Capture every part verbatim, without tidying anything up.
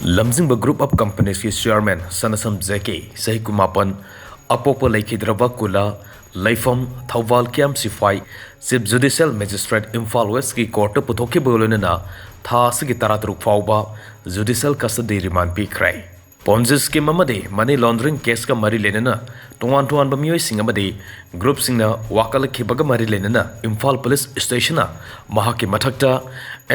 ꯂꯝꯖꯤꯡꯕ Group of Companiesꯀꯤ Chairman ꯁꯅꯥꯁꯝ JK, ꯆꯍꯤ ꯀꯨꯟꯃꯥꯄꯟ, ꯑꯄꯣꯛꯄ ꯂꯩꯈꯤꯗ꯭ꯔꯕ ꯀꯨꯂꯥ, ꯂꯩꯐꯝ ꯊꯧꯕꯥꯜ ꯀꯦꯝ ꯁꯤꯐꯥꯏ, Chief Judicial Magistrate ꯏꯝꯐꯥꯜ Westꯀꯤ courtꯇ ꯄꯨꯊꯣꯛꯈꯤꯕꯒ ꯂꯣꯏꯅꯅ ꯊꯥ ꯑꯁꯤꯒꯤ ꯇꯔꯥꯇꯔꯨꯛ ꯐꯥꯎꯕ judicial custody remand ꯄꯤꯈ꯭ꯔꯦ꯫ Ponzi scheme ꯑꯃꯗꯤ money laundering caseꯀ ꯃꯔꯤ ꯂꯩꯅꯅ ꯇꯣꯉꯥꯟ ꯇꯣꯉꯥꯟꯕ ꯃꯤꯑꯣꯏꯁꯤꯡ ꯑꯃꯗꯤ groupꯁꯤꯡꯅ ꯋꯥꯀꯠꯂꯛꯈꯤꯕꯒ ꯃꯔꯤ ꯂꯩꯅꯅ ꯏꯝꯐꯥꯜ Police Stationꯅ ꯃꯍꯥꯛꯀꯤ ꯃꯊꯛꯇ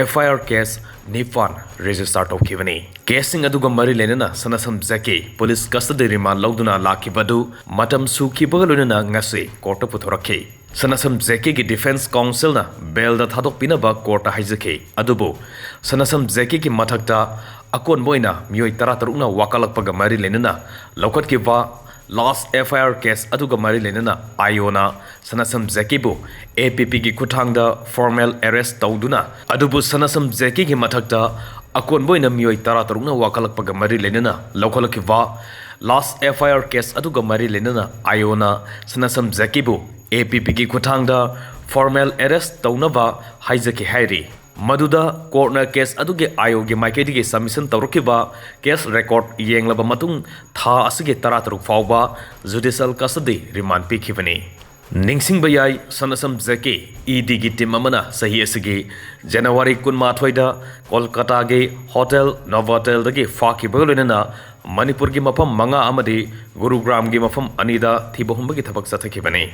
F I R case ꯅꯤꯄꯥꯟ register ꯇꯧꯈꯤꯕꯅꯤ꯫ Caseꯁꯤꯡ ꯑꯗꯨꯒ ꯃꯔꯤ ꯂꯩꯅꯅ ꯁꯅꯥꯁꯝ ꯖꯦꯀꯦ police custody remand ꯂꯧꯗꯨꯅ ꯂꯥꯛꯈꯤꯕ ꯑꯗꯨ ꯃꯇꯝ ꯁꯨꯈꯤꯕꯒ ꯂꯣꯏꯅꯅ ꯉꯁꯤ courtꯇ ꯄꯨꯊꯣꯔꯛꯈꯤ꯫ ꯁꯅꯥꯁꯝ ꯖꯦꯀꯦꯒꯤ defence counselꯅ bailꯗ ꯊꯥꯗꯣꯛꯄꯤꯅꯕ courtꯇ ꯍꯥꯏꯖꯈꯤ꯫ ꯑꯗꯨꯕꯨ ꯁꯅꯥꯁꯝ ꯖꯦꯀꯦꯒꯤ ꯃꯊꯛꯇ ꯑꯀꯣꯟꯕ ꯑꯣꯏꯅ ꯃꯤꯑꯣꯏ ꯇꯔꯥꯇꯔꯨꯛꯅ ꯋꯥꯀꯠꯂꯛꯄꯒ ꯃꯔꯤ ꯂꯩꯅꯅ ꯂꯧꯈꯠꯈꯤꯕ last F I R case ꯑꯗꯨꯒ ꯃꯔꯤ ꯂꯩꯅꯅ ꯑꯥꯏꯑꯣꯅ ꯁꯅꯥꯁꯝ ꯖꯦꯀꯦꯕꯨ A P Pꯒꯤ ꯈꯨꯠꯊꯥꯡꯗ formal arrest ꯇꯧꯗꯨꯅ, ꯑꯗꯨꯕꯨ ꯁꯅꯥꯁꯝ ꯖꯦꯀꯦꯒꯤ ꯃꯊꯛꯇ ꯑꯀꯣꯟꯕ ꯑꯣꯏꯅ ꯃꯤꯑꯣꯏ ꯇꯔꯥꯇꯔꯨꯛꯅ ꯋꯥꯀꯠꯂꯛꯄꯒ ꯃꯔꯤ ꯂꯩꯅꯅ ꯂꯧꯈꯠꯂꯛꯈꯤꯕ last F I R case ꯑꯗꯨꯒ ꯃꯔꯤ ꯂꯩꯅꯅ ꯑꯥꯏꯑꯣꯅ ꯁꯅꯥꯁꯝ ꯖꯦꯀꯦꯕꯨ A P Pꯒꯤ ꯈꯨꯠꯊꯥꯡꯗ formal arrest ꯇꯧꯅꯕ ꯍꯥꯏꯖꯈꯤ ꯍꯥꯏꯔꯤ꯫ ꯃꯗꯨꯗ courtꯅ case ꯑꯗꯨꯒꯤ ꯑꯥꯏꯑꯣꯒꯤ ꯃꯥꯏꯀꯩꯗꯒꯤ submission ꯇꯧꯔꯛꯈꯤꯕ case record ꯌꯦꯡꯂꯕ ꯃꯇꯨꯡ ꯊꯥ ꯑꯁꯤꯒꯤ ꯇꯔꯥꯇꯔꯨꯛ ꯐꯥꯎꯕ judicial custody remand ꯄꯤꯈꯤꯕꯅꯤ꯫ ꯅꯤꯡꯁꯤꯡꯕ ꯌꯥꯏ, ꯁꯅꯥꯁꯝ ꯖꯦꯀꯦ EDꯒꯤ team ꯑꯃꯅ ꯆꯍꯤ ꯑꯁꯤꯒꯤ January ꯀꯨꯟꯃꯥꯊꯣꯏꯗ ꯀꯣꯜꯀꯇꯥꯒꯤ Hotel Novotelꯗꯒꯤ ꯐꯥꯈꯤꯕꯒ ꯂꯣꯏꯅꯅ ꯃꯅꯤꯄꯨꯔꯒꯤ ꯃꯐꯝ ꯃꯉꯥ ꯑꯃꯗꯤ ꯒꯨꯔꯨꯒ꯭ꯔꯥꯝꯒꯤ ꯃꯐꯝ ꯑꯅꯤꯗ ꯊꯤꯕ ꯍꯨꯝꯕꯒꯤ ꯊꯕꯛ ꯆꯠꯊꯈꯤꯕꯅꯤ꯫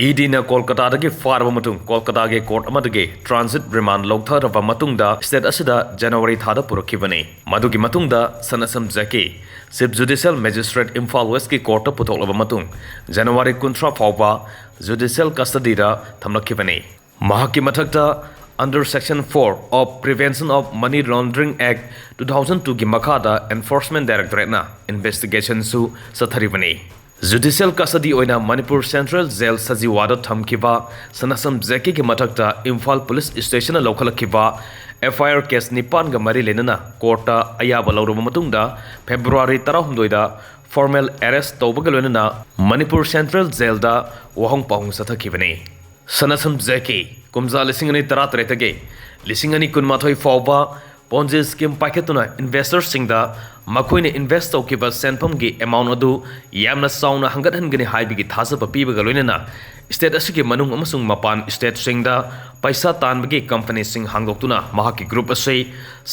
EDꯅ ꯀꯣꯜꯀꯇꯥꯗꯒꯤ ꯐꯥꯔꯕ ꯃꯇꯨꯡ ꯀꯣꯜꯀꯇꯥꯒꯤ court ꯑꯃꯗꯒꯤ transit remand ꯂꯧꯊꯔꯕ ꯃꯇꯨꯡꯗ state ꯑꯁꯤꯗ January ꯊꯥꯗ ꯄꯨꯔꯛꯈꯤꯕꯅꯤ꯫ ꯃꯗꯨꯒꯤ ꯃꯇꯨꯡꯗ ꯁꯅꯥꯁꯝ ꯖꯦꯀꯦ Chief Judicial Magistrate ꯏꯝꯐꯥꯜ Westꯀꯤ courtꯇ ꯄꯨꯊꯣꯛꯂꯕ ꯃꯇꯨꯡ January ꯀꯨꯟꯊ꯭ꯔꯥ ꯐꯥꯎꯕ judicial custodyꯗ ꯊꯝꯂꯛꯈꯤꯕꯅꯤ꯫ ꯃꯍꯥꯛꯀꯤ ꯃꯊꯛꯇ under section four of Prevention of Money Laundering Act two thousand twoꯒꯤ ꯃꯈꯥꯗ Enforcement Directorateꯅ investigationꯁꯨ ꯆꯠꯊꯔꯤꯕꯅꯤ꯫ Judicial custody ꯑꯣꯏꯅ ꯃꯅꯤꯄꯨꯔ Central Jail ꯁꯖꯤꯋꯥꯗ ꯊꯝꯈꯤꯕ ꯁꯅꯥꯁꯝ ꯖꯦꯀꯦꯒꯤ ꯃꯊꯛꯇ Imphal Police Stationꯅ ꯂꯧꯈꯠꯂꯛꯈꯤꯕ F I R case ꯅꯤꯄꯥꯟꯒ ꯃꯔꯤ ꯂꯩꯅꯅ courtꯇ ꯑꯌꯥꯕ ꯂꯧꯔꯕ ꯃꯇꯨꯡꯗ February ꯇꯔꯥꯍꯨꯝꯗꯣꯏꯗ formal arrest ꯇꯧꯕꯒ ꯂꯣꯏꯅꯅ ꯃꯅꯤꯄꯨꯔ Central Jailꯗ ꯋꯥꯍꯣꯡ ꯄꯥꯎꯍꯣꯡ ꯆꯠꯊꯈꯤꯕꯅꯤ꯫ ꯁꯅꯥꯁꯝ ꯖꯦꯀꯦ ꯀꯨꯝꯖꯥ ꯂꯤꯁꯤꯡ ꯑꯅꯤ ꯇꯔꯥꯇꯔꯦꯠꯇꯒꯤ ꯂꯤꯁꯤꯡ ꯑꯅꯤ ꯀꯨꯟꯃꯥꯊꯣꯏ ꯐꯥꯎꯕ Ponzi scheme ꯄꯥꯏꯈꯠꯇꯨꯅ investorꯁꯤꯡꯗ ꯃꯈꯣꯏꯅ invest ꯇꯧꯈꯤꯕ ꯁꯦꯟꯐꯝꯒꯤ amount ꯑꯗꯨ ꯌꯥꯝꯅ ꯆꯥꯎꯅ ꯍꯪꯒꯠꯍꯟꯒꯅꯤ ꯍꯥꯏꯕꯒꯤ ꯊꯥꯖꯕ ꯄꯤꯕꯒ ꯂꯣꯏꯅꯅ state ꯑꯁꯤꯒꯤ ꯃꯅꯨꯡ ꯑꯃꯁꯨꯡ ꯃꯄꯥꯟ stateꯁꯤꯡꯗ ꯄꯩꯁꯥ ꯇꯥꯟꯕꯒꯤ companyꯁꯤꯡ ꯍꯥꯡꯗꯣꯛꯇꯨꯅ ꯃꯍꯥꯛꯀꯤ group ꯑꯁꯤ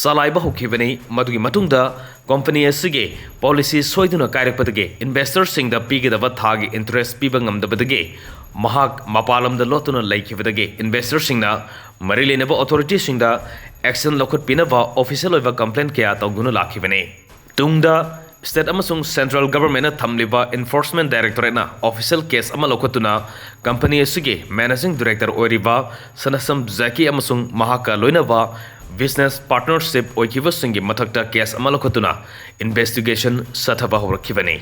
ꯆꯂꯥꯏꯕ ꯍꯧꯈꯤꯕꯅꯤ꯫ ꯃꯗꯨꯒꯤ ꯃꯇꯨꯡꯗ company ꯑꯁꯤꯒꯤ policy ꯁꯣꯏꯗꯨꯅ ꯀꯥꯏꯔꯛꯄꯗꯒꯤ investorꯁꯤꯡꯗ ꯄꯤꯒꯗꯕ ꯊꯥꯒꯤ interest ꯄꯤꯕ ꯉꯝꯗꯕꯗꯒꯤ ꯃꯍꯥꯛ ꯃꯄꯥꯟ ꯂꯝꯗ ꯂꯣꯠꯇꯨꯅ ꯂꯩꯈꯤꯕꯗꯒꯤ investorꯁꯤꯡꯅ ꯃꯔꯤ ꯂꯩꯅꯕ authorityꯁꯤꯡꯗ action ꯂꯧꯈꯠꯄꯤꯅꯕ official ꯑꯣꯏꯕ complaint ꯀꯌꯥ ꯇꯧꯗꯨꯅ ꯂꯥꯛꯈꯤꯕꯅꯤ꯫ ꯇꯨꯡꯗ state ꯑꯃꯁꯨꯡ central governmentꯅ ꯊꯝꯂꯤꯕ enforcement directorateꯅ official case ꯑꯃ ꯂꯧꯈꯠꯇꯨꯅ company ꯑꯁꯤꯒꯤ managing director ꯑꯣꯏꯔꯤꯕ ꯁꯅꯥꯁꯝ ꯖꯦꯀꯤ ꯑꯃꯁꯨꯡ ꯃꯍꯥꯛꯀ ꯂꯣꯏꯅꯕ business partnership ꯑꯣꯏꯈꯤꯕꯁꯤꯡꯒꯤ ꯃꯊꯛꯇ case ꯑꯃ ꯂꯧꯈꯠꯇꯨꯅ investigation ꯆꯠꯊꯕ ꯍꯧꯔꯛꯈꯤꯕꯅꯤ꯫